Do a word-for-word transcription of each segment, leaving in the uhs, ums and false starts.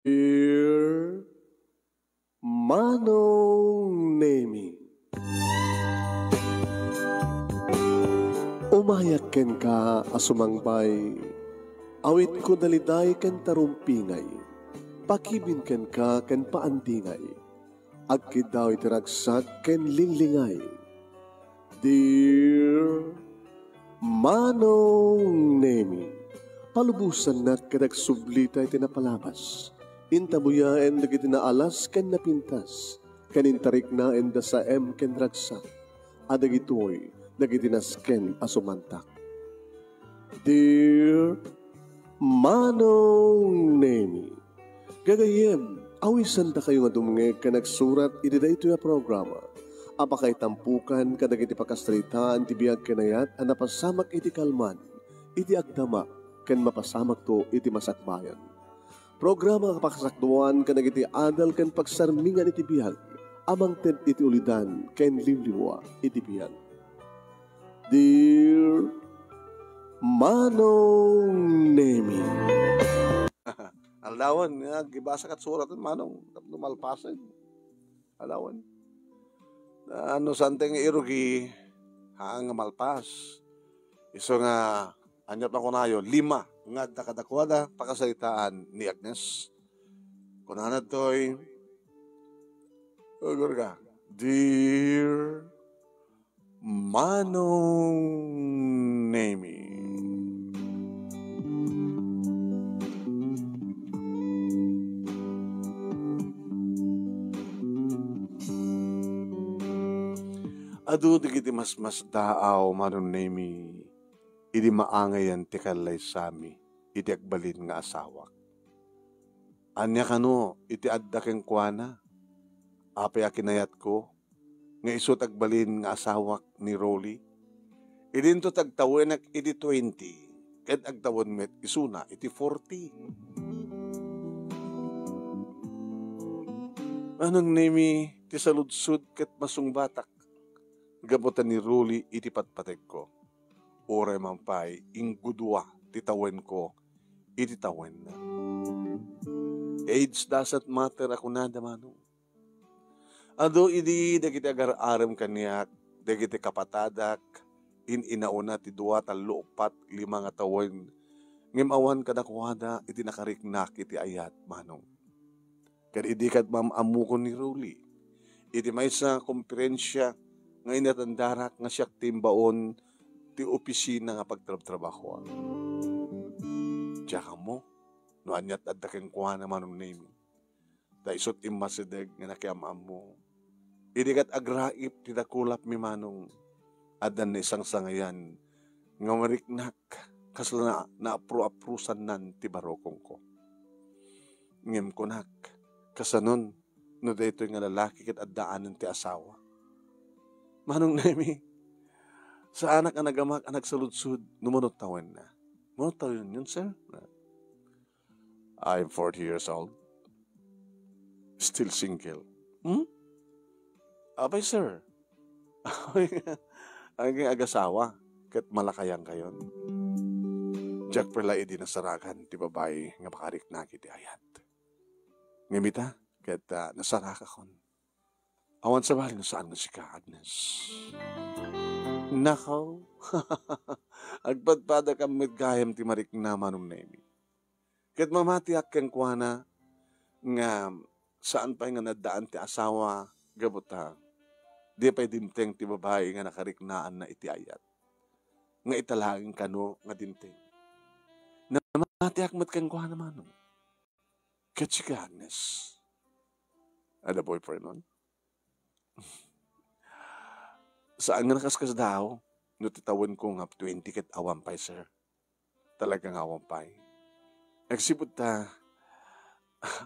Dear Manong Nemi. Umayak kenka a sumangbay, awitko daliday ken tarumpingay, pakibin kenka ken paandingay, agkiddaw iti ragsak ken linglingay. Dear Manong Nemi, palubosannak ket agsublita iti napalabas. Intabuyaen dagiti naalas ken napintas, ken intariknaen da saem ken ragsak, a dagitoy dagiti nasken a sumantak. Dear Manong Nemi, gagayyem, awisandakayo nga dumngeg ken agsurat iti daytoy a programa a pakaitampukan kadagiti pakasaritaan ti biag ken ayat a napasamak iti kalman, iti agdama, ken mapasamakto iti masakbayan. Programa a pakasakduan kadagiti adal ken pagsarmingan iti biag a mangted iti ulidan ken liwliwa iti biag. Dear Manong Nemi. Aldawan, nga, gibasa kat surat, Manong, tapno malpasen. Aldawan. Ano, sante nga irugi, haan nga malpas. Isu nga, ania pa kunayo, lima nga adda kadakuada, pakasaritaan ni Agnes. Kunana toy, ugur ka, Dear Manong Nemi. Adu dagiti masmasdaaw, Manong Nemi, idi maangayan ti kallaysami iti agbalin nga asawak. Ania kano iti adda kenkuana? Apay a kinayatko nga isu ti agbalin nga asawak ni Rolly? Idinto ti agtawenak iti twenty, ket agtawen met isuna iti forty. Manong Nemi, ti saludsod ket masungbatak gapu ta ni Rolly iti patpategko. Uray man pay inggudua ti tawenko iti tawenna. Age doesn't matter a kunada, Manong. Adu idi dagiti agar-arem kaniak, dagiti kapatadak, in-inauna ti dua, tallo, uppat, lima nga tawen, ngem awan kadakuada iti nakariknak iti ayat, Manong. Ket idi ket maam-ammokon ni Rolly, iti maysa a komperensia nga inatandarak nga siak ti imbaon ti opisina nga pagtrabtrabahoan. Diak ammo no aniat adda kenkuana, Manong Nemi. Ta isut' immasideg nga nakiam-ammo. Idi ket agraip ti dakulapmi, Manong, addan naisangsangayan nga mariknak kasla na, naapro-aprosannan ti barukongko. Ngem kunak, kasanon no daytoy nga lalaki ket addaanen ti asawa? Manong Nemi, saanak a nagamak a nagsaludsod no mano tawenna. Mano tawenyon, sir? I'm forty years old. Still single. Hmm? Apay, sir? Aging agasawa, ket malakayankayon. Diak pay la idi nasarakan ti babai nga makariknak iti ayat. Ngem ita, ket, ah, nasarakakon. Awan sabali no saan nga sika, Agnes. Nakaw, agpadpadakam met gayam ti marikna, Manong Nemi. Ket mamatiak kenkuana nga saan pay nga naddaan ti asawa gapu ta di pay dimteng ti babai nga nakariknaanna iti ayat. Nga ita laeng kano nga dimteng. Namatiak met kenkuana, Manong. Ket sika, Agnes, adda boyfriend on? Saan nga nakaskasdaaw no ti tawenko nga twenty ket awan pay, sir. Talaga nga awan pay. Agsipud ta,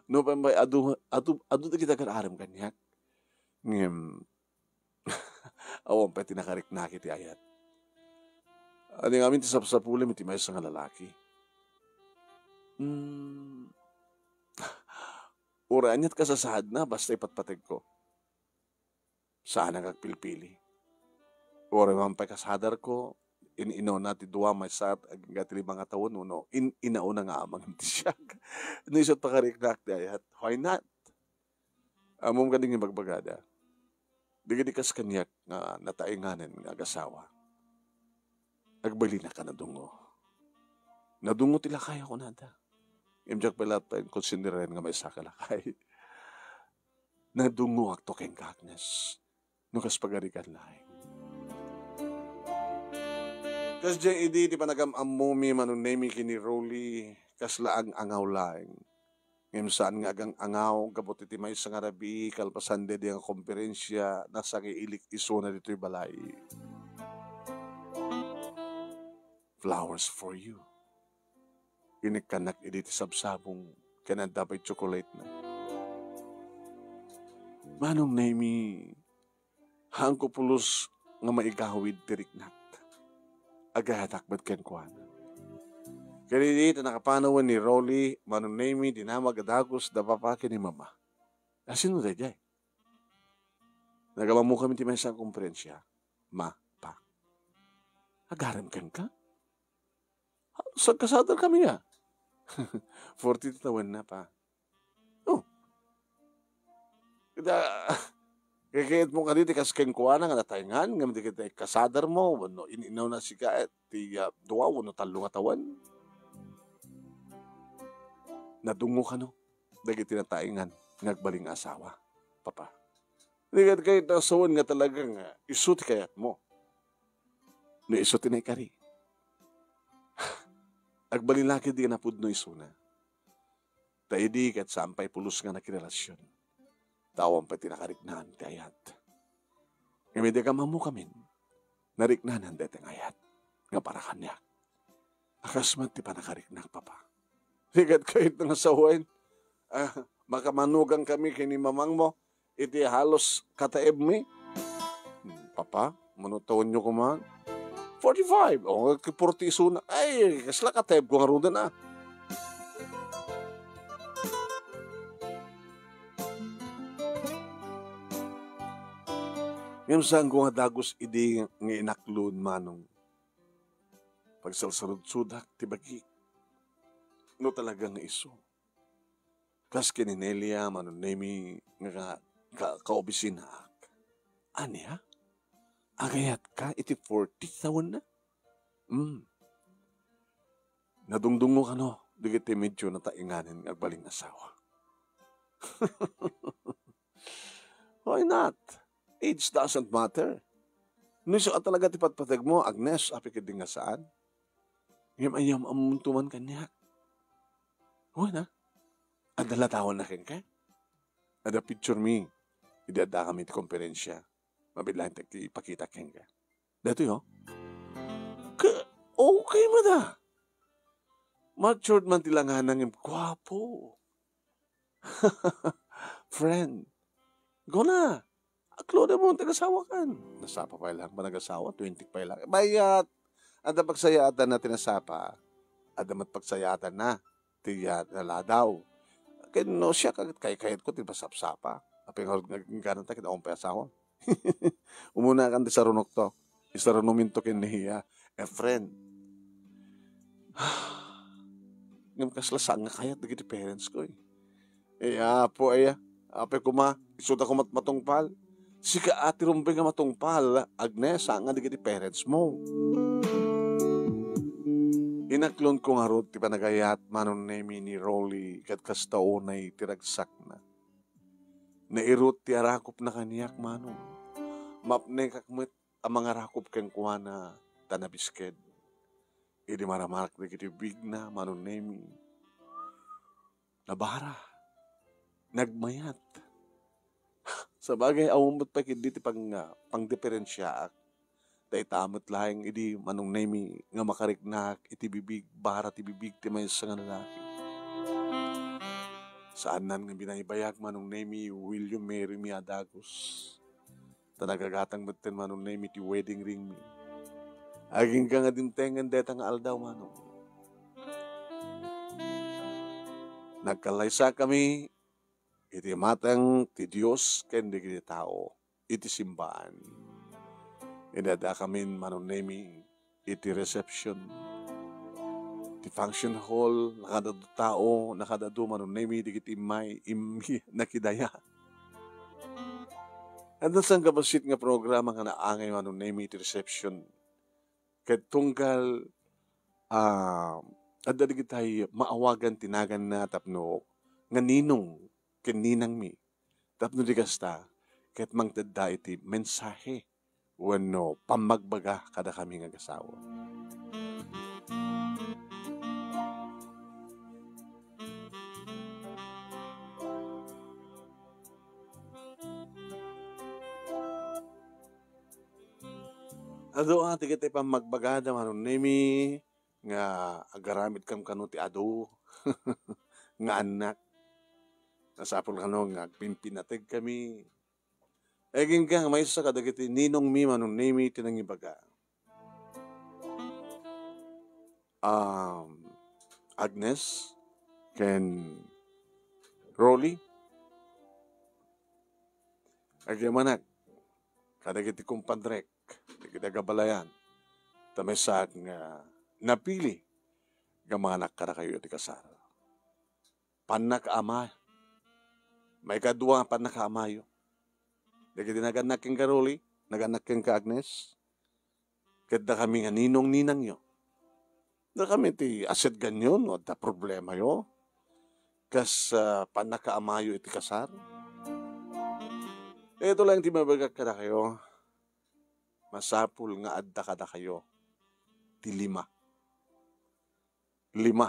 no pay, pay adu, adu, adu dagiti agar-arem kaniak. Ngem, awan pay ti nakariknak iti ayat. Ania ngamin ti sapsapulem iti maysa nga lalaki? Hmm. Uray aniat kasasaadna, basta ipatpategko. Saanak agpilpili. Uray man pay kasadarko, in-inawna ti dua, maysa agingga ti lima nga tawen, wenno in-inawna nga amangan ti siak. No isu ti pakariknak ti ayat, why not? Ammom kadi nga ibagbagada? Dagiti kas kaniak nga nataenganen nga agasawa, agbalinak a nadungngo. Nadungngo ti lakay a kunada. Ngem diak pay latta inkonsideraen nga maysa ka lakay. Nadungngoakto kenka, Agnes. No kas pagarigan laeng. Kasdiay idi ti panagam-ammomi, Manong Nemy, ken ni Rolly, kasla ang-angaw laeng. Ngem saan nga agang-angaw gapu iti maysa nga rabii kalpasan daydi nga komperensia, nasangiilik isuna ditoy balay. Flowers for you. Inikkannak idi ti sabsabong ken adda pay tsokolatena. Manong Nemy, haanko pulos nga maigawid ti riknak. Agayatak met kenkuana. Ken idi ta nakapanawen ni Rolly, Manong Nemy, dinamag a dagus da papa ken ni mama. Asino daydiay? Nagam-ammokami ti maysa nga komperensia, ma, pa. Agarem kenka? Halos agkasader kami nga. Forty ti tawenna, pa. Oh. Ita, kayatmo kadi ti kas kenkuana nga nataengan, ngem di ket ikkasadermo, wenno in-inawna sika, eh, ti, ah, dua wenno tallo nga tawen? Nadungngo kano dagiti nataengan nga agbalin nga asawa, papa? Di ket kayatna a sawen nga talaga nga isu ti kayatmo. No isu ti naikari. Agbalin la ketdi nga napudno isuna. Ta idi ket saan pay pulos nga nakirelasion. Ta awan pay ti nakariknaan ti ayat. Ngem idi agam-ammokamin, nariknanan dayta nga ayat nga para kaniak. A kas met ti panakariknak, papa. Di ket kayatna nga sawen, ah, makamanugang kami ken ni mamangmo iti halos kataebmi. Hmm, papa, mano tawenyo koma? Forty-five. O, forty isuna. Ay, kasla kataebko ngaruden, ah. Ngem saanko nga dagus idi nga inaklon, manong. Pagsalsaludsodak ti bagik. No talaga nga isu. Kas ken ni Nelia, Manong Nemy, nga ka-, ka-, kaobisinaak. Ania? Agayatka iti forty tawenna? Hmm. Nadungdungngo kano dagiti medyo nataenganen nga agbalin asawa. Why not? Age doesn't matter. No isu a talaga ti patpategmo, Agnes, apay ketdi nga saan? Ngem agyam-ammonto man kaniak. Wen a? Adda latawenna kenka? Adda picture mi idi addakami iti komperensia. Mabiit laeng ti ipakita kenka. Daytoy, oh. Ka-, okay met a. Matured man ti langana ngem guapo. Friend, go na. Aklodem ti agasawakan. Nasapa pay laeng panagasawa, twenty pay laeng. Mayat, adda pagsayaatanna ti nasapa. Adda met pagsayaatanna ti, ah, naladaw. Ken no siak, kaykayatko ti masapsapa. Apay ngarud nga inggana ta ket awan pay asawa. Umunakan ti sarunokto. Isarunominto ken ni Hia, a friend. Ngem kasla saan nga kayat dagiti parents ko, eh. Eh, Apo, aya, apay koma, isuda koma matungpal. Sika a ti rumbeng nga matungpal, Agnes, saan nga dagiti parents mo. Inaklonko ngarud ti panagayat, Manong Nemy, ni Rolly, ket kasta unay ti ragsakna. Nairut ti arakupna kaniak, Manong. Mapnekak met a mangarakop kenkuana ta nabisked. Idi maramarak dagiti bibigna, Manong Nemy, nabara, nagmayat. Sabagay, awan met pay ketdi ti pang-, pangdiperensiaak. Ta ita met laeng idi, Manong Nemy, nga makariknak iti bibig, bara ti bibig ti maysa nga lalaki. Saannan nga binaybayag, Manong Nemy, will you marry me a dagus? Ta nagagatang metten, Manong Nemy, ti wedding ring mi. Agingga nga dimtengen dayta nga aldaw, Manong. Nagkallaysakami iti imatang ti Dios ken dagiti tao iti simbaan. Idi addakamin, Manong Nemy, iti reception. Ti function hall, nakadadu tao, nakadadu manunemi dagiti immay, immi, nakidaya. Adda sangkabassit nga programa nga naangay manunemi iti reception. Ket tunggal, ah, adda dagitay maawagan ti naganna tapno nga ninong ken ninangmi. Tapno di kasta, ket mangtedda iti mensahe wenno pammagbaga kadakami nga agasawa. Adu a, dagiti pammagbagada manunemi nga agaramidkam kano ti adu nga annak. Nasapul kano nga agpimpinategkami. Agingga nga maysa kadagiti ninongmi manunemi ti nangibaga. Um, Agnes ken Rolly, agyamanak kadagiti kumpadrek, dagiti agabalayan, ta maysaak nga napili nga manganak kadakayo iti kasar. Pannakaama. Maikadua, pannakaamayo. Dagiti nagannak kenka Rolly, nagannak kenka Agnes, ket dakami nga ninong ninangyo. Dakami ti asidganyo no adda problemayo kas, ah, pannakaamayo iti kasar. Ito lang ti mabagak kadakayo. Masapul nga adda kadakayo ti lima. Lima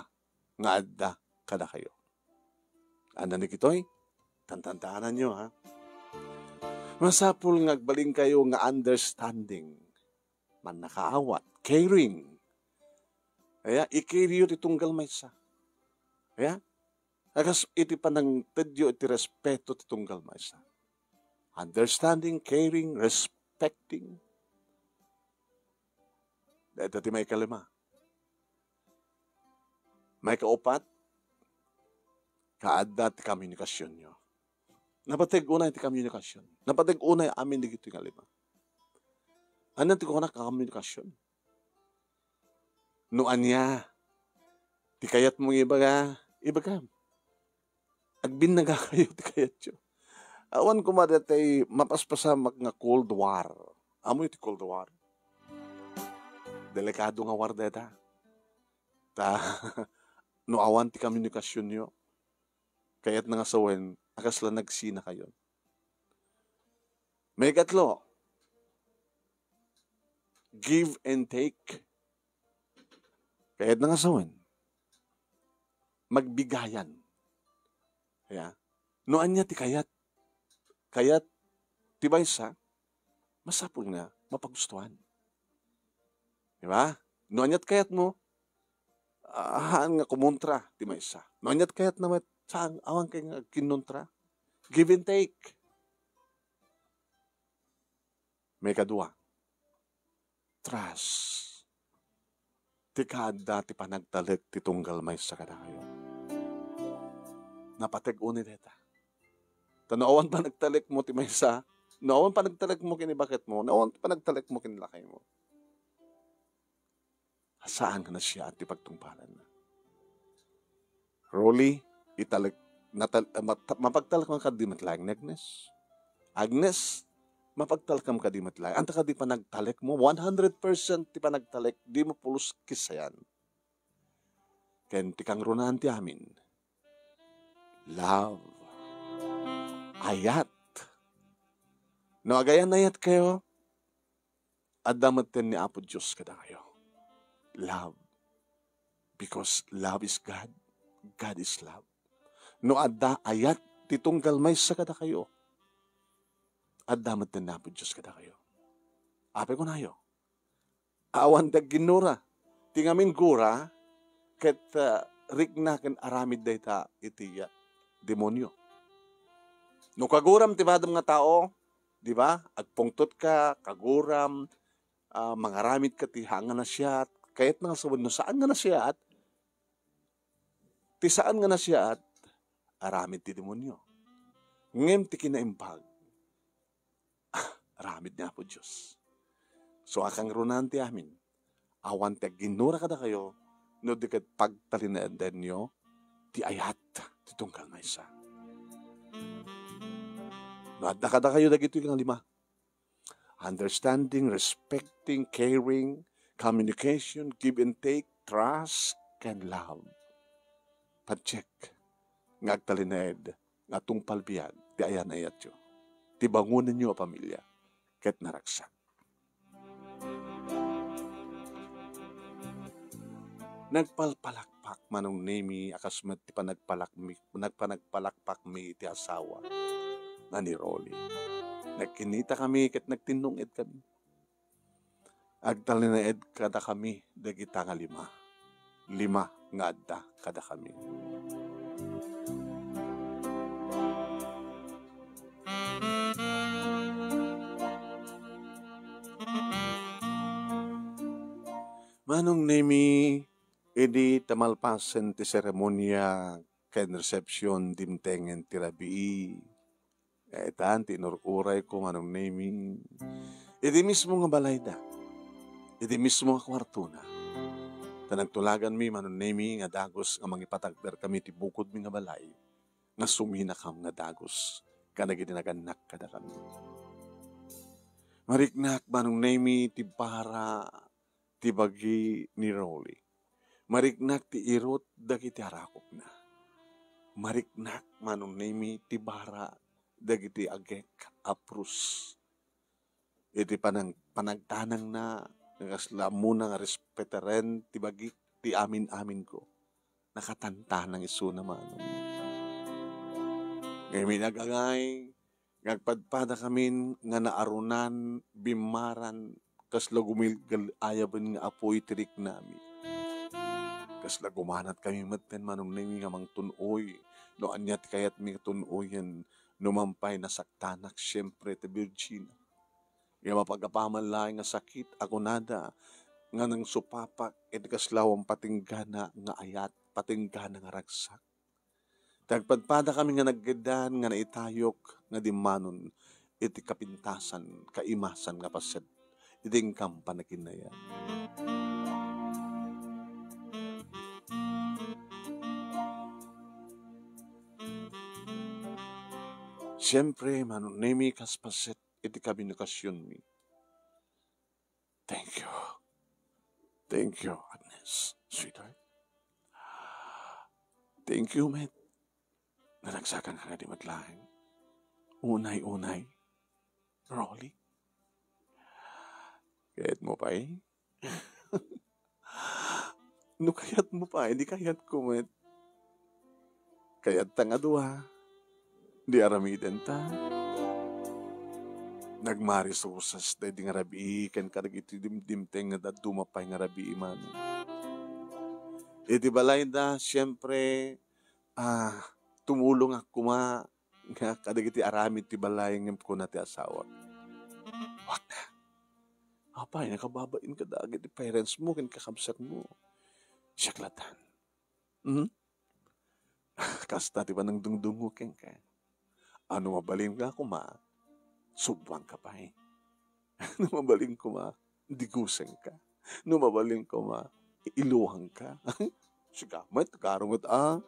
nga adda kadakayo. Ania ni kitoy? Tantantaananyo, ha? Masapul nga agbalinkayo nga understanding, mannakaawat, caring. Aya, i-careyo ti tunggal maysa. Aya? Akas iti panangtedyo iti respeto ti tunggal maysa. Understanding, caring, respecting. Dayta ti maikalima. Maikaupat, kaadda ti komunikasionyo. Napateg unay ti komunikasion. Napateg unay amin dagitoy nga lima. Ania ti kunak a komunikasion? No ania ti kayatmo nga ibaga, ibagam. Agbinnagakayo ti kayatyo. Awan koma daytay mapaspasamak nga Cold War. Ammoyo ti Cold War? Delikado nga war dayta. Ta, no awan ti komunikasionyo, kayatna nga sawen a kasla nagsinakayon. Maikatlo, give and take. Kayatna nga sawen, magbigayan. Aya. No ania ti kayat, kayat ti maysa, masapul nga mapagustuan. Di ba? No ania ti kayatmo, ah, haan nga kumontra ti maysa. No ania ti kayatna met, saan, awan kay nga agkinnontra. Give and take. Maikadua, trust. Ti kaadda ti panagtalek ti tunggal maysa kadakayo. Napateg unay dayta. Ta no awan panagtalekmo ti maysa, no awan panagtalekmo ken ni baketmo, no awan panagtalekmo ken ni lakaymo, saan nga nasiaat ti pagtungpalanna. Rolly, italek, natal-, eh, mat-, mapagtalekam kadi met laeng ni Agnes. Agnes, mapagtalekam kadi met laeng. Anta kadi panagtalekmo, one hundred percent ti panagtalek, dimo pulos kisayan. Ken ti kangrunaan ti amin, love. Ayat. No agayan-ayatkayo, adda metten ni Apo Dios kadakayo. Love. Because love is God. God is love. No adda ayat ti tunggal maysa kadakayo, adda metten ni Apo Dios kadakayo. Apay kunayo, awan ti agginnura. Ti ngamin gura ket, ah, rikna ken aramid dayta iti, ah, demonio. No kaguram ti madam nga tao, di ba? Agpungtotka, kaguram, ah, mangaramidka ti haan nga nasiat, kayatna nga sawen no saan nga nasiat, ti saan nga nasiat, aramid ti demonio. Ngem ti kinaimbag, ah, aramid ni Apo Dios. So, a kangrunaan ti amin, awan ti agginnura kadakayo, no di ket pagtalinaedenyo ti ayat ti tunggal maysa. No adda kadakayo dagitoy nga lima, understanding, respecting, caring, communication, give and take, trust, and love. Patiek nga agtalinaed nga tungpal biag ti ayan-ayatyo, ti bangonenyo a pamilya, ket naragsak. Nagpalpalakpak Manong Nemi a kas met ti panagpalakmi-, nagpanagpalakpakmi iti asawa nga ni Rolly. Nagkinitakami ket nagtinnong-ed kami. Agtalinaed kadakami dagita nga lima. Lima nga adda kadakami. Manong Nemi, idi ta malpasen ti seremonia ken resepsion, dimtengen ti rabii. Daytan ti inur-urayko, Manong Nemi. Iti mismo nga balayda, iti mismo nga kuartona. Ta nagtulaganmi, Manong Nemi, nga dagus nga mangipatagperkami ti bukodmi nga balay, nga suminakam nga dagus kadagiti nagannak kadakami. Mariknak, Manong Nemi, ti bara ti bagi ni Rolly. Mariknak ti irut dagiti arakupna. Mariknak, Manong Nemi, ti bara dagiti agek a prus. Iti panang-, panagtanangna, nga kasla ammona nga respetaren ti bagik ti amin-aminko. Nakatantanang isuna, Manong. Ngem inagangay, nga agpadpadakamin nga naarunan, bimmaran, kasla gumilgil ayaben nga apuy ti riknami. Kasla gumanatkami metten, Manong Nemi, nga mangtun-oy no ania ti kayatmi nga tun-oyen, no man pay nasaktanak, siempre, ti Virgina. Nga mapagapaman laeng nga sakit a kunada nga nangsupapak iti kasla awan patinggana nga ayat, patinggana nga ragsak. Ti agpadpadakami nga naggedan nga naitayok nga dimmanon iti kapintasan, kaimasan nga paset iti inkam panaginnayan. Siempre, Manong Nemi, kas paset iti komunikasionmi. Thank you. Thank you, Agnes, sweetheart. Thank you, met. Naragsakan ka kadi met laeng. Unay-unay, Rolly. Kayatmo pay? No kayatmo pay, di kayatko met. Kayatta nga dua, di aramidenta. Nagmarisusas daydi nga rabii ken kadagiti dimdimteng nga dadduma pay nga rabii man. Iti balayda, siempre, ah, tumulongak koma nga kadagiti aramid ti balay ngem kuna ti asawak, "Wak na. Apay, nakababain ka dagiti parents mo ken kakabsat mo. Siak latan." Hmm? Kasta ti panangdungdungngo kenka. A no mabalin ka koma, subwang ka pay. No mabalin koma, digusen ka. No mabalin koma, iluwang ka. Sika met, garo met, a.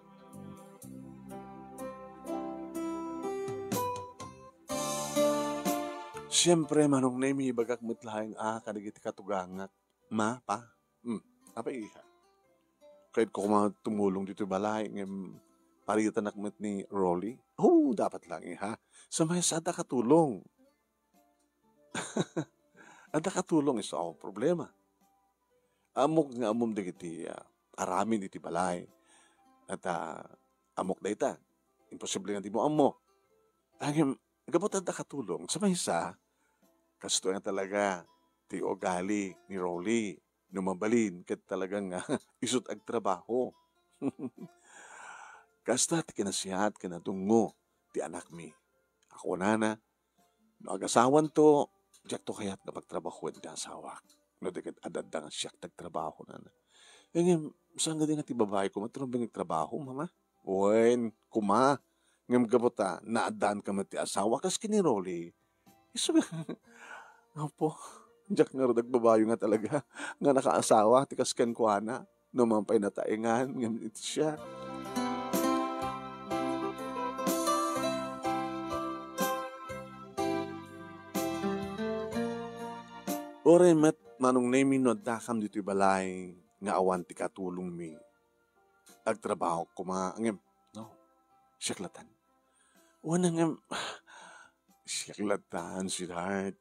Siempre, Manong Nemi, ibagak met laeng a kadagiti katugangak. Ma, pa, hmm, apay, iha? Kayatko koma tumulong ditoy balay, ngem paritanak met ni Rolly. Oh, dapat lang, iha. Sa maysa, adda katulong. Adda katulong, isu a problema. Ammok nga ammom dagiti, ah, aramid iti balay. At, ah, ammok dayta. Imposible nga di mo ammo. Ngem, gapu ta adda katulong. Sa maysa, kastoy nga talaga ti ugali ni Rolly. No mabalin, ket talaga nga isut' agtrabaho. Kasta ti kinasiat ken nadungngo ti anakmi. A kunana, "No agasawanto, diakto kayat nga pagtrabahoen ti asawak. No di ket adda nga siak ti agtrabaho," nana. Ngem, saan nga di nga ti babaeko met ti rumbeng agtrabaho, Mama? Wen, koma. Ngem gapu ta naaddaanka met ti asawa kas ken ni Rolly. Isu nga, Apo, Diak ngarud agbabayo nga talaga nga nakaasawa ti kas kenkuana. No man pay nataengan ngem iti siak. Uray met, Manong Nemi, no addakam ditoy balay nga awan ti katulongmi, agtrabaho koma, ngem, no, siak latan. Wen, ngem, siak latan, sweetheart.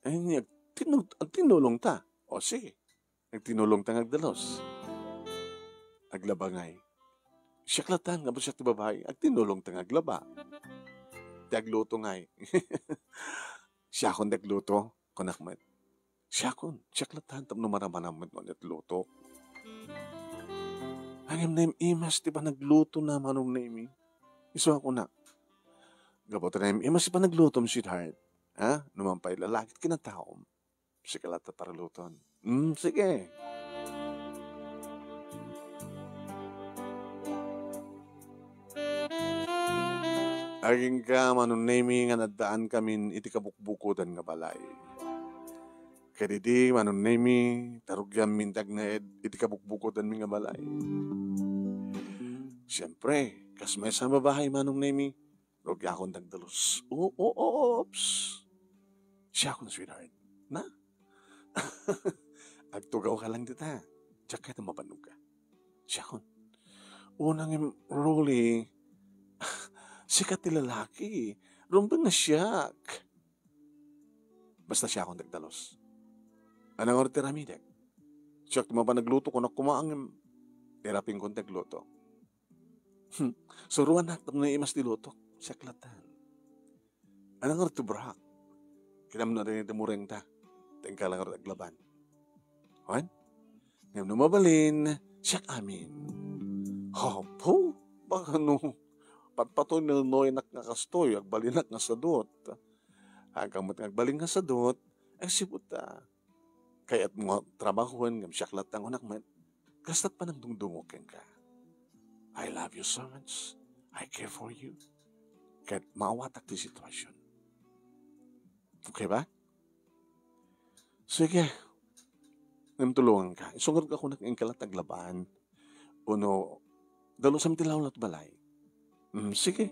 Ay, agtinul-, agtinulong ta. O, sige. Agtinulong ta nga agdalus. Aglaba ngay. Siak latan, nga siak ti babai. Agtinulong ta nga aglaba. Ti agluto ngay. Siakon ti agluto, kunak met. Siakon, siak latan, tapno maramanam met no ania ti luto. Ngem naim-imas ti panagluto na, Manong Nemi. Isu a kuna, gapu ta naim-imas ti panaglutom, sweetheart. Ha? No man pay lalaki ti kinataom, sika latta ti parluton. Hmm, sige. Agingga, Manong Nemi, nga naddaankamin iti kabukbukodan nga balay. Ket idi, Manong Nemi, ta rugiammin ti agnaed iti kabukbukodanmi nga balay. Siempre, kas maysa a babai, Manong Nemi, rugiakon ti agdalus. O, o, o, oops. Siakon, sweetheart. Na? Agtugawka lang dita. Diak kayat a mabanogka. Siakon. Una ngem, Rolly, sika ti lalaki. Rumbeng nga siak. Basta siakon ti agdalus. Ania ngarud ti aramidek? Siak ti mapan agluto, kunak koma ngem, irapinkon ti agluto. Hmm. Suroannak tapno naimas ti lutok. Siak latan. Ania ngarud ti obrak? Kinamno a dinidumureng ta. Tengka lang ngarud aglaban. Wen? Ngem no mabalin, siak amin. Apo, baka no patpatoy no noynak nga kastoy, agbalinak nga sadut. Agang met nga agbalin nga sadut, agsipud ta. Kayatmo nga trabahoen ngem siak latta nga kunak met, kastat panagdungdungok kenka. I love you so much. I care for you. Ket maawatak ti sitwasyon. Okay ba? Sige. Ngem tulonganka. Isu ngarud a kunak nga inka latta aglaban. Uno, dalusam ti lawlaw ti balay. Mm, sige.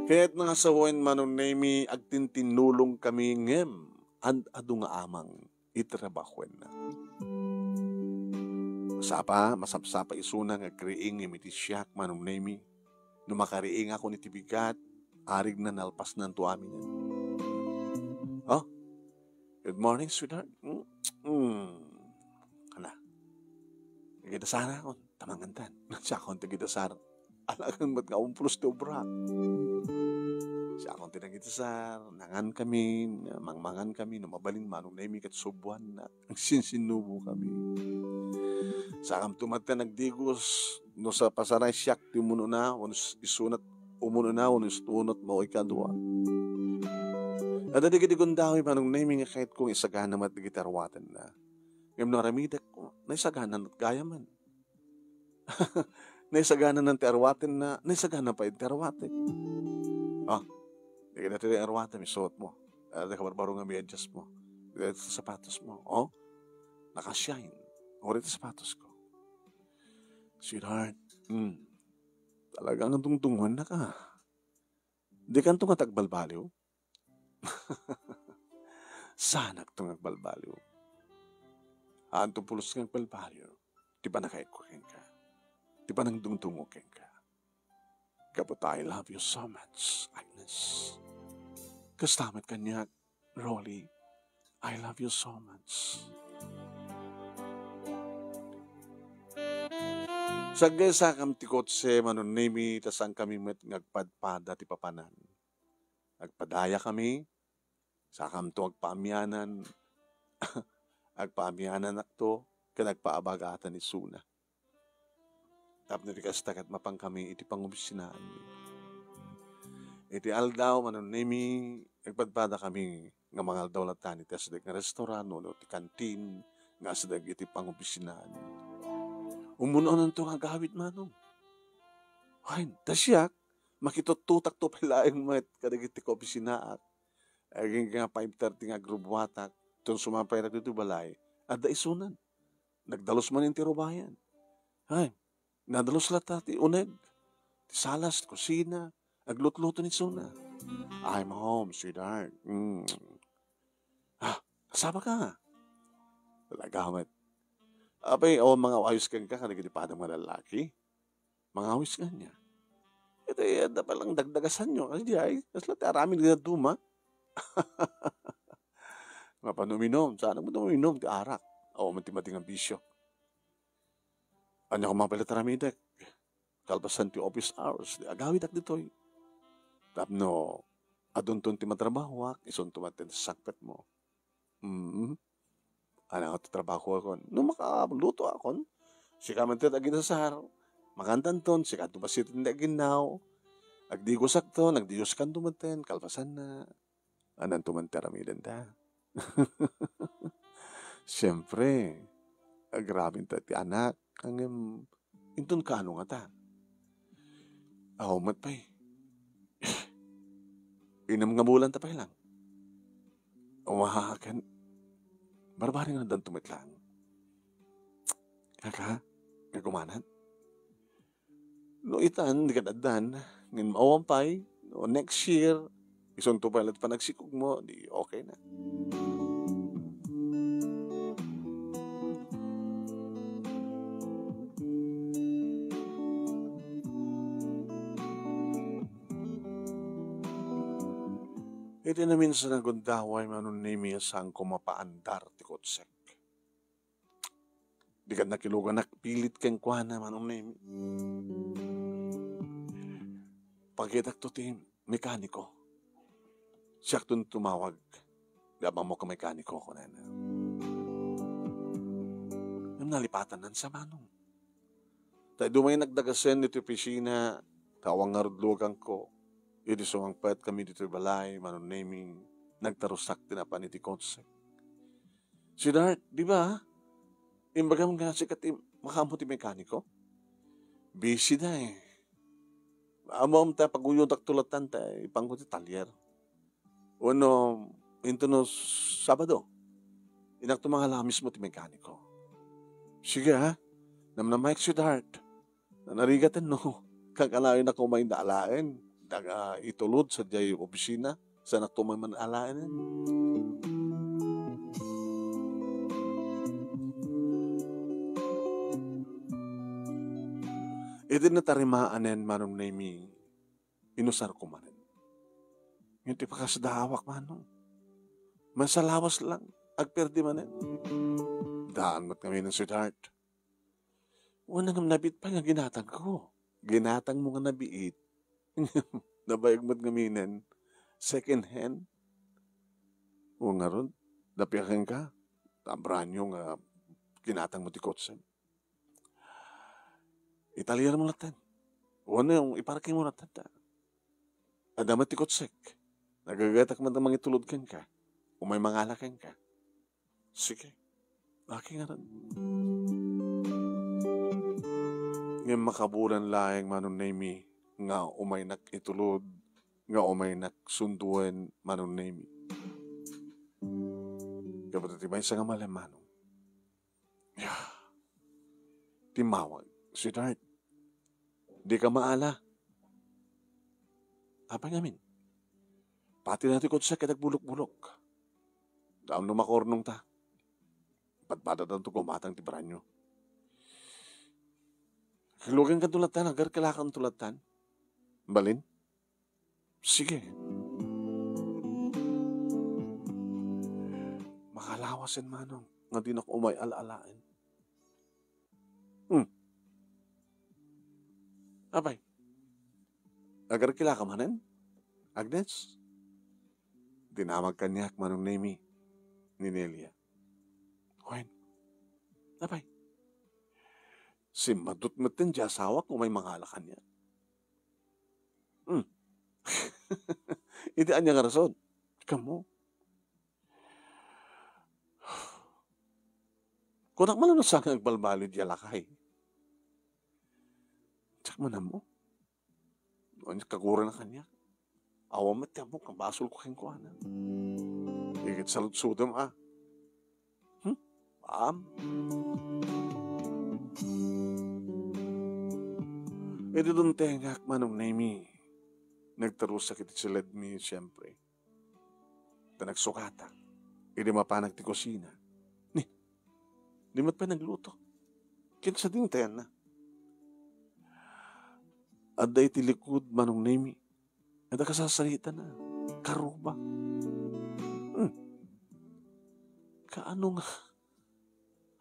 Ket nangasawen, Manong Nemi, agtintinnulongkami ngem ad-adu nga amang iti trabahoenna. Masapa, masapsapa isuna nga agriing ngem iti siak, Manong Nemi. No makariingakon iti bigat, arigna nalpasnanto aminen. Oh, good morning, sweetheart. Mm, mm. Hala. Nagidasarakon, ta mangantan. Siakon ti agidasar. Alakan met nga umpulos ti obrak. Siakon ti nagidasar, nangankami, mangmangankami, no mabalin, Manong Nemi, ket subuannak. Agsinsinnubo kami. Sakamto met ti nagdigos, no sa pasaray siak ti umunona, wenno s-, isunat umunona, wenno isunat mo ikadua. Adda dagiti gundaway, Manong Nemi, nga kayatko nga isagana met dagiti arwatenna. Ngem no aramidek, naisagana met gayamen. Naisagananan ti arwatenna, naisagana pay ti arwatek. Oh, di ka dati arwatem, isuot mo. Adda kabarbaro nga medyas mo. Dagiti sapatos mo. Oh, nakashine. Uray ti sapatos ko. Sweetheart, mm, talaga nga dungdungonnak. Di kanto nga agbalbaliw? Saanakto nga agbalbaliw? Haanto pulos nga agbalbaliw ti panagkayatko kenka, ti panangdungdungo kenka. Gapu ta I love you so much, Agnes. Kasta met kaniak, Rolly, I love you so much. Saggaysakam ti kotse, Manong Nemi, ta saankami met nga agpadpada ti papanan. Agpadayakami, sakamto agpaamianan, agpaamianannakto, ken agpaabagatan isuna. Tapno iti kasta ket mapankami iti pangopisinaanmi. Iti aldaw, Manong Nemi, agpadpadakami nga mangaldaw latta iti asideg nga restaurant wenno ti kantin nga asideg iti pangopisinaanmi. Umun-unanto nga agawid, Manong. Wen, ta siak, makituttutakto pay laeng met kadagiti kaopisinaak. Agingga five thirty nga agrubbuatak, ton sumapayrak ditoy balay, adda isunan. Nagdalus manen ti rubayan. Ay, nadalus latta ti uneg, ti salas, ti kusina, aglutluto ni isuna. "I'm home, sweetheart." Mm. "Ah, kasaba ka?" Talaga met. Apay, awan mangawayos kenka kadagiti padam nga lallaki? Mangawis nga niya. Iti, adda pay lang dagdagasanyo. Kasi di ay, kasla ti aramid nga duma. Mapanuminum, saan mo uminum ti arak? Awan man ti madi nga bisyo. Anya ko mapili aramidek. Kalpasan ti office hours, di agawidak ditoy. Tapno, adunton ti matrabahoak, isunto met ti sakpet mo. Mm. Ania nga ti trabahoakon? No makalutoakon, sika met ti aginsasar. Makantanton, sika ti basiten ti aginnaw. Agdigosakton, agdigoskanto met, kalpasanna. Ananto man ti aramidenta? Siempre, agraminta ti anak, ngem inton kaano ngata? Aw, met pay. Innem nga bulanta pay lang. Umahakan. Barbaring nga danto met lang. Kaka, nga kumanan? No itan, di ka daddan. Ngem awan pay, no next year, isunto pay la't panagsikog mo, di okay na. Iti naminsan a gundaway, Manong Nemi, a saanko mapaandar ti kotsek. Di kad nakilugan, nakpilit kenkuana, Manong Nemi. Pakitakto ti mekaniko. Siakton tumawag. Di, ammom a mekaniko, kunana. Ngem nalipatannan sa Manong. Ta dumay nagdagasen iti opisina, ta awan ngarud luganko. Idi sumangpet kami ditoy balay, Manong Nemi, nagtarusak ti napan iti kotsek. "Sweetheart, di ba? Imbagam nga sika ti makaammo ti mekaniko? Busy da eh. Ammom ta paguyodakto latta ta ipanko ti talyer. Wenno, intono Sabado, inakto mangala mismo ti mekaniko." "Sige ha. Namnamaek, sweetheart." Nanarigaten no kakanayon a kumain da alaen, daga itulod sadiay opisina, saan a kumain man alaen. Iti natarimaanen, Manong Nemi, inusarko manen. Ngem ti pakasdaawak, Manong, mansalawas lang, agperdi manen. Daan met ngamin, sweetheart. Wen, ngem nabiit pay nga ginatangko. Ginatangmo nga nabiit. Nabayag met ngaminen. Second hand. O ngarud, dapia kenka. Ta branyo nga ginatangmo ti kotsem. Italyer mo latta. Wenno, iparking mo latta. Adda met ti kotsek. Nagagatak met nga mangitulod kenka. Umay mangala kenka. Sige. Aki ngarud. Ngem makabulan laeng, Manong Nemi, nga umaynak itulod, nga umaynak sunduen, Manong Nemi. Gapu ti maysa nga malem, Manong. Ya. Timmawag, "Sweetheart, di ka maala." "Apay ngamin?" "Pati na ti kotsek ket agbulok-bulok. Daan no makurnongta. Padpadadanto gumatang ti branyo." "Kilugenkanto lattan, agarkilakanto lattan." "Balin?" "Sige." Makalawasen, Manong, nga dinak umay al-alaen. Hmm. Apay, agarkilaka manen, Agnes? Dinamag kaniak, Manong Nemi, ni Nelia. Wen, apay, simmadut metten ti asawak umay mangala kaniak. Hmm. Iti ania nga rason? Kamo. Kunak man no saan nga agbalbaliw diay lakay. Diak man ammo. Ania, kagurana kaniak. Awan met ti ammok nga basolko kenkuana. Iket saludsodem a. Hmm? Am? Idi duntengak, Manong Nemi, nagtarusak iti siledmi, siempre. Ta nagsukatak. Idi mapanak ti kusina. Ni, di met pay nagluto. Kinsa din tayanna? Adda iti likud, Manong Nemi. Adda kasasaritana. Karuba. Hmm. Kaano nga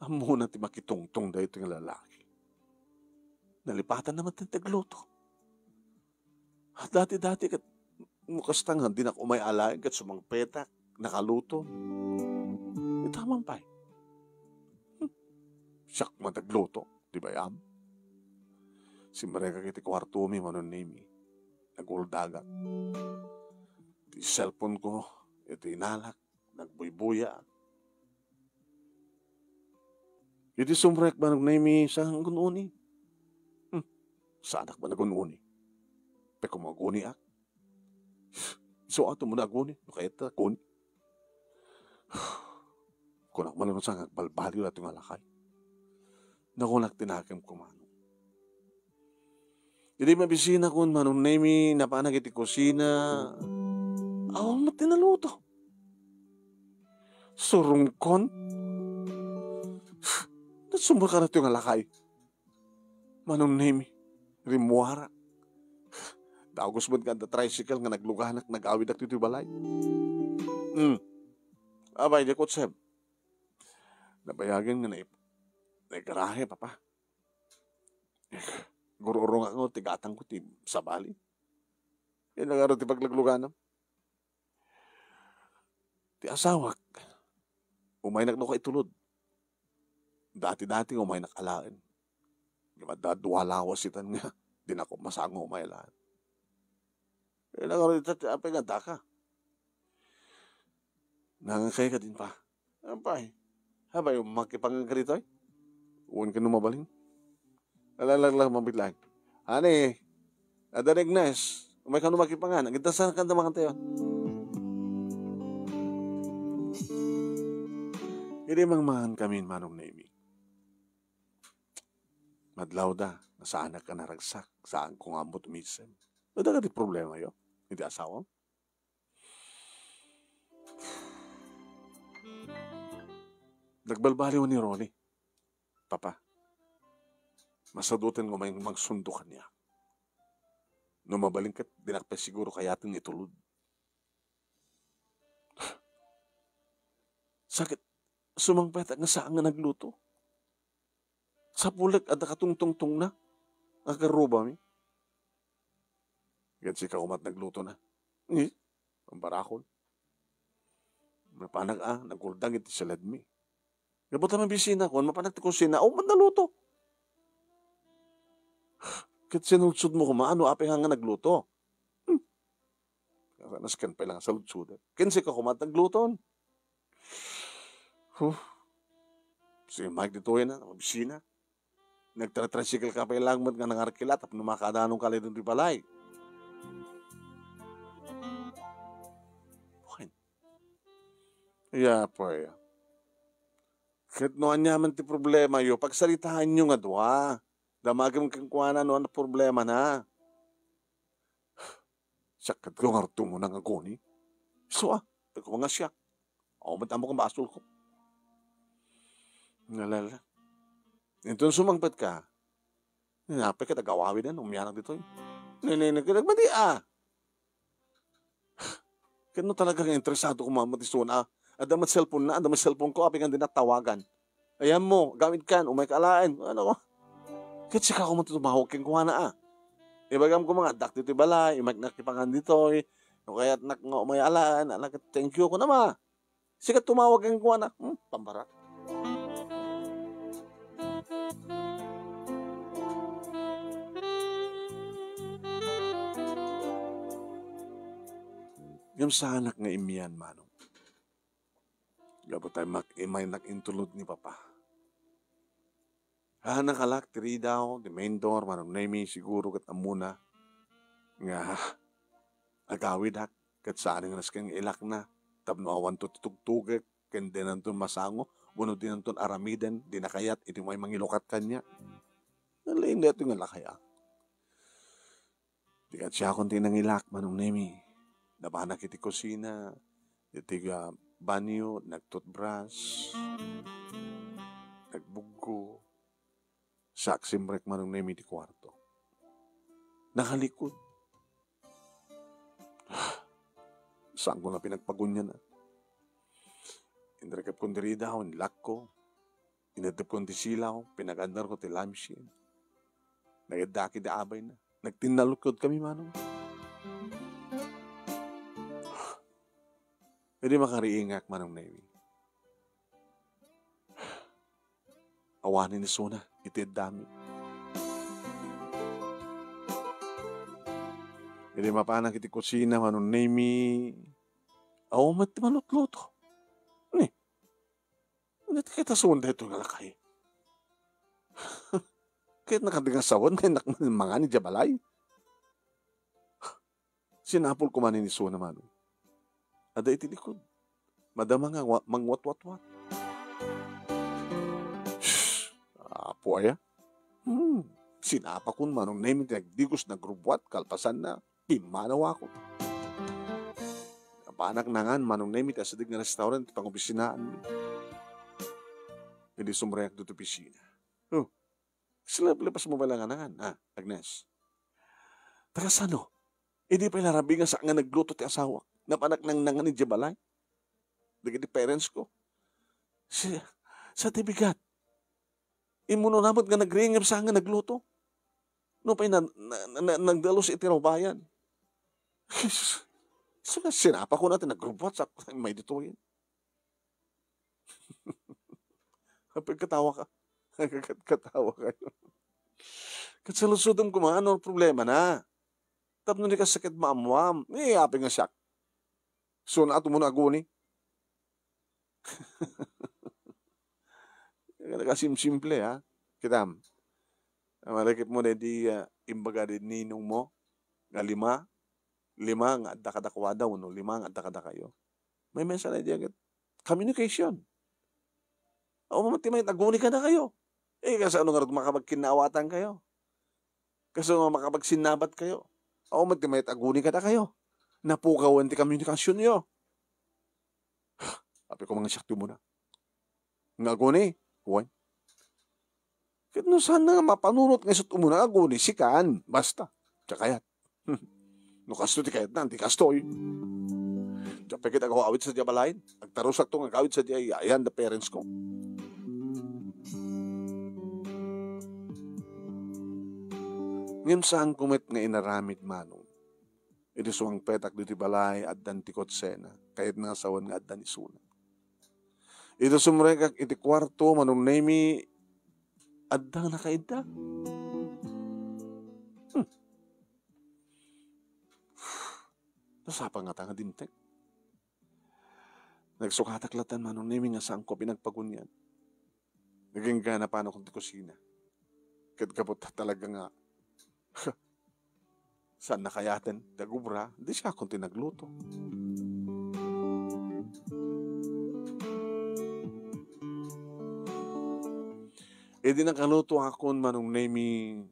ammona ti makitungtong daytoy nga lalaki? Nalipatanna met ti nagluto. Dati-dati ket, no kasta nga dinak umay alaen ket sumangpetak, nakaluto. Itaman pay. Hmm. Siak man nagluto, di bay-am? Simrekak iti kuartomi, Manong Nemi. Naguldagak. Ti cellphone ko, iti inalak, nagbuybuya. Iti sumrek, Manong Nemi, saan nga agun-uni? Hmm, saanak man agun-uni. Pay kung aguniak, isu ato mo naguni, no kayat ta aguni. Kunak man lang sa nga agbalbaliw daytoy nga lakay. Nakunak ti nakemko, Manong. Idi mabisinakon, Manong Nemi, napanak iti kusina. Awan met ti naluto. Surungkon. Nasumrek daytoy nga lakay. Manong Nemi, rimmuarak. Dagus met nga adda tricycle nga nagluganak, nagawidak ditoy balay. Hmm. Apay, di kutsem. Nabayagen nga naip-, naigarahe, Papa. Gururungak nga ti gatangko ti sabali. Kaya nagaro ti paglagluganam. Ti asawak, umaynak no kaitulod. Dati-dati nga umaynak alaen. Nga madadua lawas itan nga, dinak masango umay alaen. Eh, nagaro ita ti apay nga daka. Nangangkay ka din pa. Apay, apay, makipangan ka ditoy? Wen ka no mabalin. Alalaglag, mabitlag. Ani, adda ni Agnes, umay kano makipangan. Agidda sa kanda mangan tayo. Idi mangmangan kami, Manong Nemi. Madlawda, nga saanak a naragsak, saanko nga ammo tumisem. Adda kadi problema yo, iti asawam? Nagbalbaliw ni Ronnie. Papa, masadutan nga umay magsundo kaniak. No mabalin ket, dinak pay siguro kayaten nga itulod. Sakit, sumangpet nga saan nga nagluto. Sapulek adda katungtungtongna, nga karubami. Ket sika koma ti nagluto na. Ni, pambarakon. Mapanak a, nagurdang iti siledmi. Gapu ta mabisinakon, mapanak ti kusina, awan met naluto. Ket sinulsod mo koma, no apay nga nagluto? Hmm. Nasken pay lang saludsodek. Ken sika koma ti nagluton. Huh. Si Mike ditoy na, mabisina. Nagtra-tricycle ka pay lang met nga nangarkila tapno makadanon ka laeng ditoy balay. Wen. Iya, pay. Ket no aniaman ti problema yo, pagsaritaanyo nga dua. Damagem kenkuana no ania ti problema na. Siak kadto nga arto mo nang aguni. Isu a, pay koma nga siak. Awan met ammok nga basolko. Nalala. Inton sumangpet ka, napay ket agawawid, umianak ditoy. Nini, nini, nagmadi a. Ket no talaga nga interesado koma met isuna, adda met cellphone na, adda met cellphone ko, apay nga dinak tawagan. Ayan mo, gamit kan, umay ka alaen. Ano? Ket sika koma ti tumawag kenkuana a. Ibagam koma nga addak ditoy balay, umayk nakipangan ditoy. No kayatnak nga umay alaen, ala ket thank you ko nama. Sika tumawag kenkuana. Hmm, pambarak. Ngem saanak nga immian, Manong. Gapu ta mak-, imaynak intulod ni Papa. Ah, nakalak ti ridaw, ti main door, Manong Nemi, siguro ket ammona nga agawidak, ket saan nga nasken nga ilakna, tapno awanto ti tugtugek, ken dinanton masango, wenno dinanton aramiden, di nakayat iti umay mangilukat kaniak. Nalaing daytoy nga lakay, a. Di ket siakon ti nangilak, Manong Nemi. Napanak iti kusina, iti, ah, banyo, nagtutbras, nagbuggo. Siak simrek, Manong Nemi, ti kuarto. Nakalikod. Saanko nga pinagpagunian, a. Inrikepkon diri daw, inlakko. Inedepkon ti silaw, pinagannarko ti lampshade. Nagiddaak iti abayna. Nagtinnalukod kami, Manong. Idi makariingak, Manong Nemi. Awanen isuna iti eddami. Idi mapanak iti kusina, Manong Nemi, awan met ti malutluto. Ni, Ania ti kitason daytoy nga lakay? Ket nakadingasawan nga innak man mangan idiay balay. Sinapulko manen isuna, Manong. Adda iti likod. Madama nga wa-, mangwatwatwat. Shh! Apo aya? Hmm. Sinapakon, Manong Nemi, ti nagdigos, nagrubbuat, kalpasanna, pimmanawakon. Napanak nangan, Manong Nemi, ti asideg nga restaurant ti pangopisinaanmi. Idi sumrekak ditoy opisina. Oh, silablapas mo bala nga nangan, ah, Agnes? Taga sano? Idi pay larabi nga saan nga nagluto ti asawak. Napanak nangnangan idiay balay dagiti parents ko. Sa, sa ti bigat. Immunona met nga nagriing ngem saan nga nagluto. Nupay na, na, na, na, nagdalus iti rubayan. Isu nga, sinapakon ti nagrubbuat sa may ditoyen. Apay katawa ka? Kat-, katawa kayo. Ket saludsodem koma, ano ti problemana? Tapno dika sakit maammoam. Eh, apay nga siak. Saan a ti umuna aguni? Nakasimsimple, ha? Kitam. Malakip mo na di, ah, imbaga di ninong mo, nga lima, lima nga adda kadakuada, wenno lima nga adda kadakayo. May mensahe diay ket communication. Awan man ti mayat aguni kadakayo. Eh, kasano ngarud makapagkinnaawatan kayo? Kasano makapagsinnabat kayo? Awan man ti mayat aguni kadakayo. Napukawan ti komunikasyonyo. Apay koma nga siak ti umuna nga aguni, wen? Ket no saan nga mapanunot nga isu ti umuna nga aguni, sikan, basta, kakayat. Hmm. No kasto ti kayatna, di kastoy. Diak pay ket agaw-awid sadiay balayen. Agtarusakto nga agawid sadiay, ayan, the parents ko. Ngem saanko met nga inaramid, Manong. Idi sumangpetak ditoy balay, addan ti kotsena. Kayatna nga sawen nga addan isuna. Idi sumrekak iti kuarto, Manong Nemi, adda nga nakaidda. Hmm. Nasapa ngata nga dimtek? Nagsukatak latta, Manong Nemi, nga saanko pinagpagunian. Agingga napanakon ti kusina. Ket gapu ta talaga nga saan a kayaten ti agubra, di siakon ti nagluto. Idi nakalutoakon, Manong Nemi,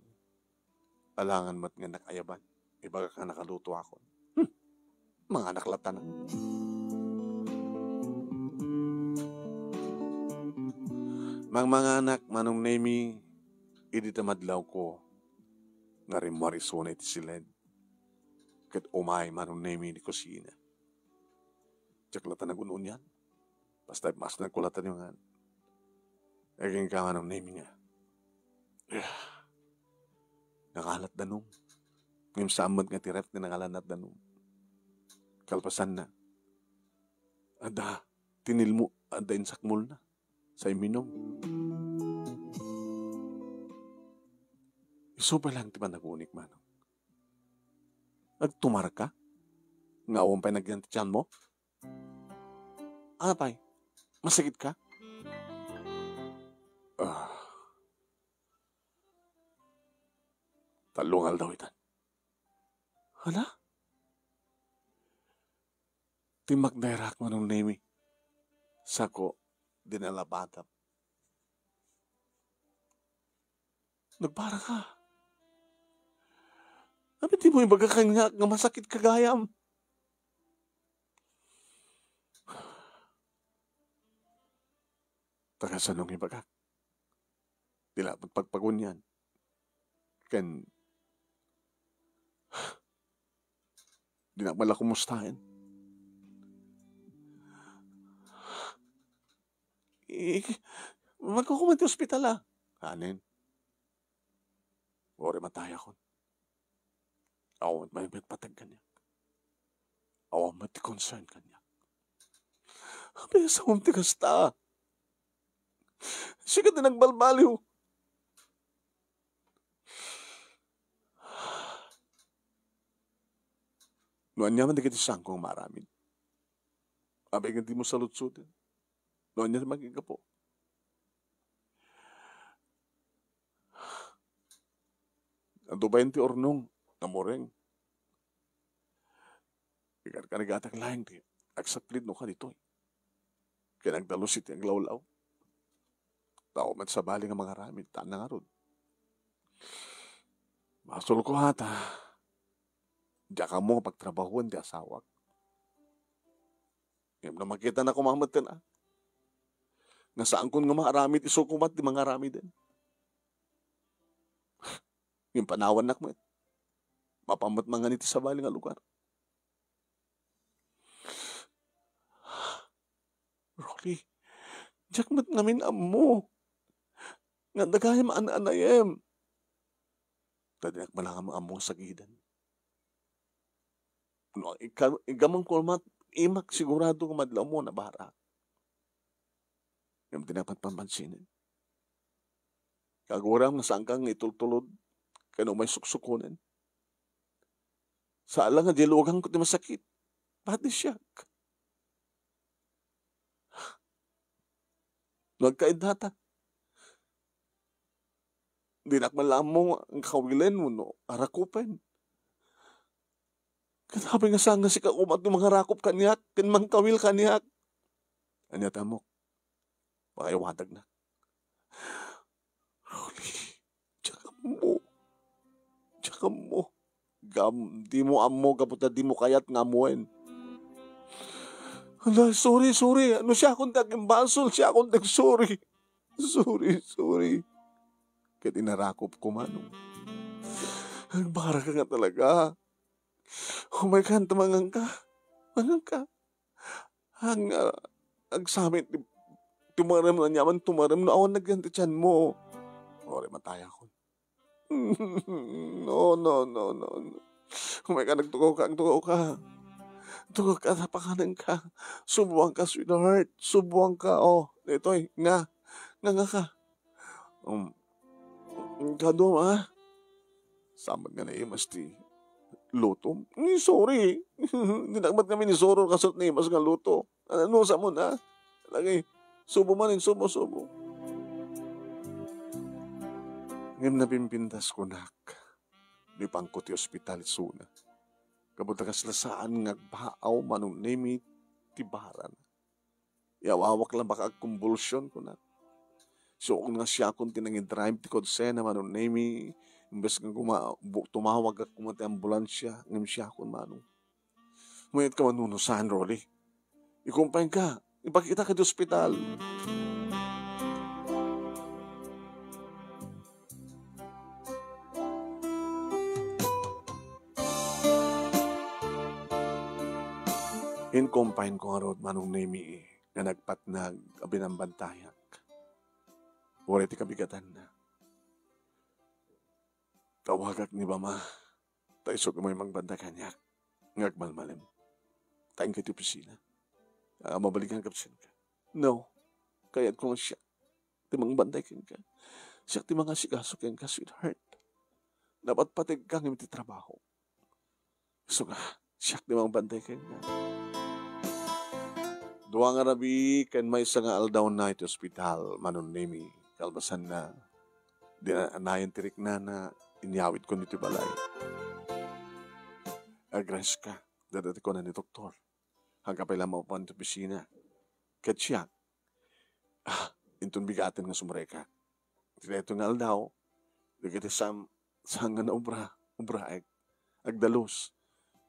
alangan met nga innak ayaban. Ibagak nga nakalutoakon. Hmm. Manganak latta. Mangmanganak, Manong Nemi, idi ta madlawko nga rimmuar isuna iti siled. Ket umay, Manong Nemi, iti kusina. Diak latta nagun-unian. Basta masnagko latta nga agingga, Manong Nemi, nga nangalat danum. Ngem saan met nga ti ref ti nangalanat danum. Kalpasanna, adda tinilmo, adda insakmolna sa imminum. Isu pay laeng ti panagunik, Manong. Agtumarka? Nga awan pay nagyan ti tianmo? Apay? Masakit ka? Ah. Tallo nga aldaw itan. Hala? Timmakderak, Manong Nemi. Sako, dinalabatam. Nagbaraka. Apay dimo ibaga kaniak nga masakit ka gayam? Tagasano nga ibagak? Dina pagpagpagunian. Ken, dinak man la kumustaen. Eh, magkukuman ti ospital, a. Anen? Uray matayakon. Awan met mangipatpateg kaniak. Awan met ti concern kaniak. Apay a saom ti kasta? Sika ti nagbalbaliw. No ania man dagiti saanko nga maaramid, apay nga dimo saludsoden no ania ti makiggapu. Adu bayen ti urnong, namureng. Ikarkarigatak laeng ti agsaplit no kaditoy. Ken agdalus iti aglawlaw. Tao met sabali nga mangaramid, ta nangarud. Basolko a ta, diak ammo nga pagtrabahoen ti asawak. Ngem no makitana koma metten, a, nga saankon nga maaramid, isu koma ti mangaramiden. Ngem panawannak met. Mapan met mangan iti sabali nga lugar. Rolly, diak met ngamin ammo nga adda gayam an-anayem. Ta dinak met la ammo nga sagiden. No, ika-, igamanko met, imak sigurado nga madlawmo a nabarak. Ngem dinak met pammansinen. Kaguram nga saanka nga itultulod ken umay suksukonen. Saan la nga diay luganko ti masakit. Pati siak. No agkaiddata, dinak man la ammo nga kawilen wenno arakupen. Ket apay nga saan nga sika koma ti mangarakop kaniak ken mangkawil kaniak? Ania ti ammok? Pakaiwadagnak. Rolly, diak ammo. Diak ammo. Gam-, dimo ammo gapu ta dimo kayat nga ammoen. Ala, sorry, sorry. No siakon ti agimbasol, siakon ti ag-sorry. Sorry, sorry. Ket inarakopko, Manong. Agbaraka nga talaga. Umayka, anta manganka. Manganka. Ag-, agsamit ti tumarem, aniaman tumarem no awan nagyan ti tianmo. Uray matayakon. No, no, no, no, no. Umayka, agtugaw ka, agtugaw ka. Agtugaw ka, ta pakanenka. Subuanka, sweetheart. Subuanka, o. Daytoy, nga. Nga, nga ka. Um, kadu, a? Saan met nga naimas ti lutom? Ni, sorry. Dinak met ngamin isuror kasla naimas nga luto. Ano, sa mo na? Lagi, subo man, subo, subo. Ngem napimpintas kunak. Naipanko ti ospital isuna. Gapu ta kasla saan nga agbaaw, Manong Nemi, ti barana. Yawawak la baka agkumbulsion, kunak. Isuon nga siakon ti nangidrive ti kodsena, Manong Nemi, imbes nga guma-, bu-, tumawag koma ti ambulansia, ngem siakon, Manong. Mayat ka manunusan, Rolly. Ikumpayan ka. Ipakita ka di ospital. Inkumpayan ko ngarud, Manong Nemi, nga nagpatnag a binambantayak. Uray ti kabigatanna. Tawagak ni Mama. Ta isu ti mangbantay kaniak nga agmalmalem. Ta inka iti opisina. A, mabalikan ka, saan ka? No. Kayatko nga siak ti mangbantay kenka. Siak ti mangasikaso kenka, sweetheart. Napatpategka ngem iti trabaho. Isu nga, siak ti mangbantay kenka. Dua nga rabii ken maysa nga aldawna iti ospital, Manong Nemi, kalpasanna, di na-, nayen ti riknana, inyawidkon iti balay. Agreska, dayta ti kuna ni doktor. Haanka pay la mapan ti opisina. Ket siak, ah, inton bigaten nga sumrekak. Iti daytoy nga aldaw, dagiti sam-, saan nga naobra, obraek. Agdalus.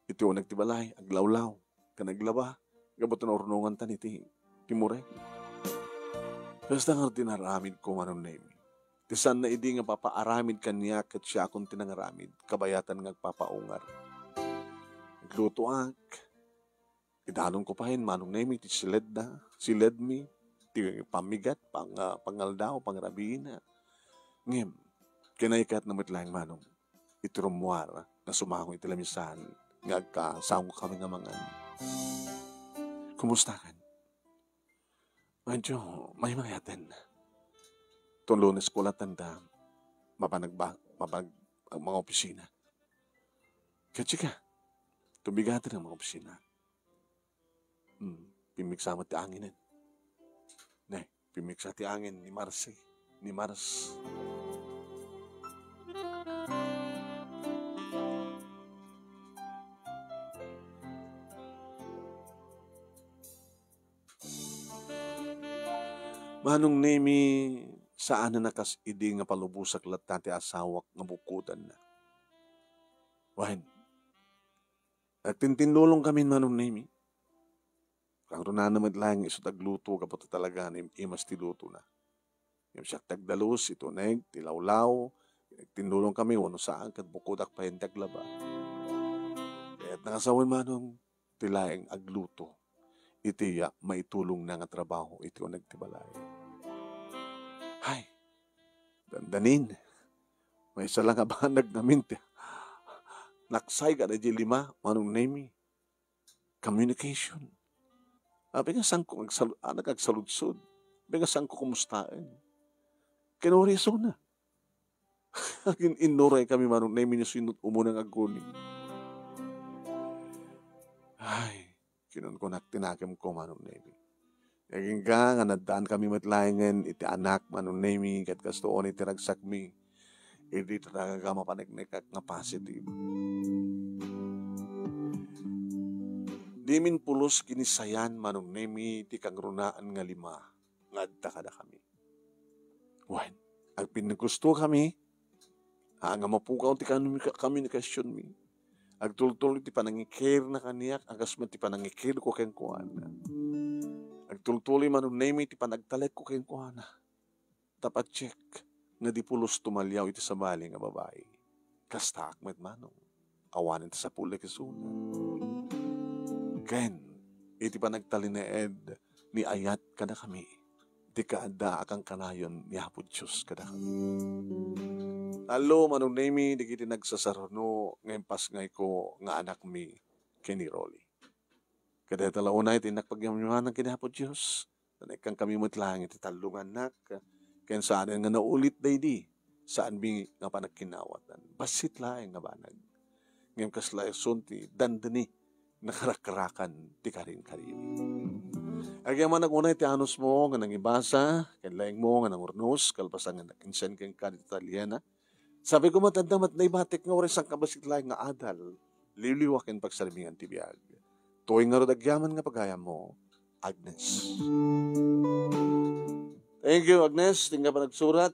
Iti uneg ti balay, aglawlaw, ken aglaba, gapu ta naurnongantan iti, ti murek. Kasta nga ti naaramidko, Manong Nemi. Ti saanna idi nga papaaramid kaniak ket siakon ti nangaramid, kabayatan nga agpapaungar. Aglutoak, idalonko pay, Manong Nemi, ti siledda, siledmi, ti pammigat, pang-, ah, pangaldaw, pangrabiina. Ngem, kinayatna met laeng, Manong, iti rummuar nga sumango iti lamisan nga agkasango kami nga mangan. Kumustakan? Medyo maymayat. Ti Lunes ko latta mapan agba-, mapan ag-, ang mga opisina. Ket sika, tubigaten ang mga opisina. Hmm, pimmigsa met ti anginen. Ne, pimmigsa ti angin ni Marse, ni Mars. Manong Nemi, saan a nakas idi nga palubosak latta ti asawak nga bukodanna. Wen, agtintinlulong kami, Manong Nemi. Kangrunana met laeng isu ti agluto, gapu ta talaga nga imas ti lutona. Ngem siak ti agdalus, iti uneg, ti lawlaw, agtinlulong kami, wenno saan, ket bukodak pay ti aglaba. Ket nakasawen, Manong, ti laeng agluto iti, ah, maitulongna nga trabaho iti uneg ti balay. Hay, dandanin, maysa la nga banag ngamin ti naksay kada di lima, Manong Nemi. Communication. Apay nga saanko agsalu-, ah, nagagsaludsod? Apay nga saanko kumustaen? Ken no isuna. Agin-, innuray kami, Manong Nemi, no sino umuna nga agkuni. Ay, kinunkunak ti nakemko, Manong Nemi. Agingga nga naddaan kami met laengen iti anak, Manong Nemi, ket kastoon iti ragsakmi. Idi talaga mapaneknekak nga positive. Dimin pulos ken ni sayan, Manong Nemi, ti kangrunaan nga lima nga adda kadakami. Wen, agpingusto kami, ah, nga mapukaw ti komunika-, komunikasionmi. Agtultuloy ti panangikirna kaniak, a kas met ti panangikirko kenkuana. Agtultuloy, Manong Nemi, ti panagtalekko kenkuana. Ta patiek nga di pulos tumaliaw iti sabali nga babai. Kastaak met, Manong. Awanen ti sapulek isuna. Ken, iti panagtalinaed ni ayat kadakami, ti kaadda a kankanayon ni Apo Dios kadakami. Tallo, Manong Nemi, dagiti nagsasaruno nga impasngayko nga anakmi ken ni Rolly. Kadayta la unay ti innak pagyamyaman ken ni Apo Dios. Naikkangkami met laeng iti tallo nga annak, ken saanen nga naulit daydi, saanmi nga panagkinnawatan. Bassit laeng nga banag. Ngem kasla isun ti dandani, nakarakrakan ti karinkarimi. Agyaman unay ti anusmo nga nangibasa, ken laengmo nga nangurnos, kalpasan nga nag-insend kenka dita taliena. Sabi ko met, adda met naibatik nga uray sangkabassit laeng nga adal, liwliwa ken pagsarmingan ti biag. Tuoy ngarud agyaman nga pagayammo, Agnes. Thank you, Agnes. Ti nga panagsurat.